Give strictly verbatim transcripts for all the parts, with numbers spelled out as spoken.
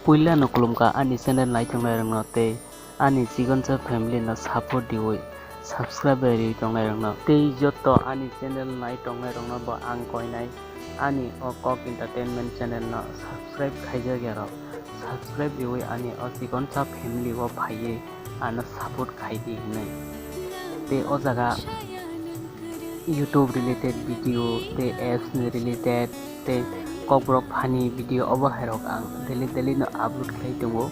Puila no khulumkha ani channel nai tongnai rokno tei ani chikonsa family no support diwi subscribe bai riwi tongnai rokno tei joto ani channel nai tongnai rokno bo ang koinai ani o Kok Entertainment channel no subscribe khaijak ya rok subscribe riwi ani o chikonsa family o phaiwi ano support khaidi hinwi tei o jaga YouTube related video tei apps ni related tei kokborok funny video obo hai rok ang daily daily no upload khlai tongo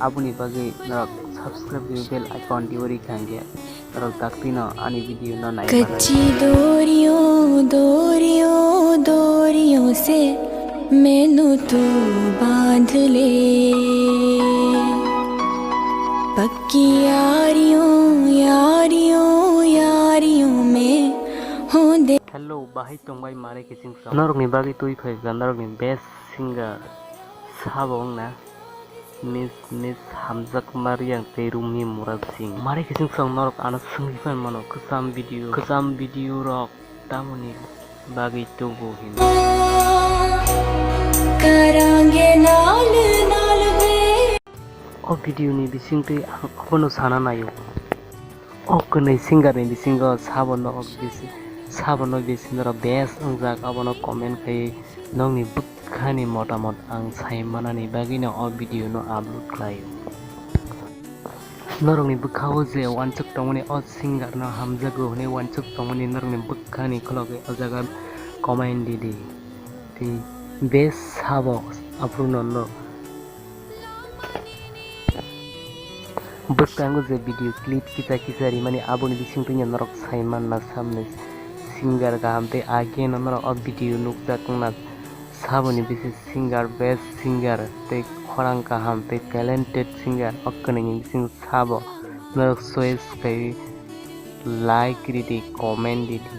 aboni bagwi norok subscribe riwi bell icon diwi rikha hwnkhe norok daktino ani video no nai mano. कच्ची डोरियों डोरियों डोरियों से मैनू तू बांध ले पक्की यारियों यारियों यारियों में हों दे Hello, bahai tongbai mare kiching song. Norokni bagwi twi phaikha norokni best singer sabo wngna Miss Miss Hamjak Mariang tei Rumi Murad Singh. Mare kiching song norok ano swngwi phan mano kwcham video, kwcham video rok tamoni bagwi tubu hin. करांगे नाल नाल वे O video ni bisingtwi ang abono sana naio. O kwnwi singer ni bisingo sabono bisi sabono bisi norok best wngjak abono comment khai nokni bwkhani motamot ang sai manani bagwino o video no upload khlaio. Norokni bwkhao je uansuk tongmani o singer no hamjago hwnwi uansuk tongmani norokni bwkhani khulogwi o jaga comment di di. Tei best sabo aphuru no no. Bwskango je video clip kisa kisa rimani aboni bisingtwi norok sai manna samni singer kaham tei ageno norok o video nukjak wngna saboni bisi singer best singer tei khorang kaham tei talented singer o kwnwini bising sabo norok choice khai like ridi comment ridi.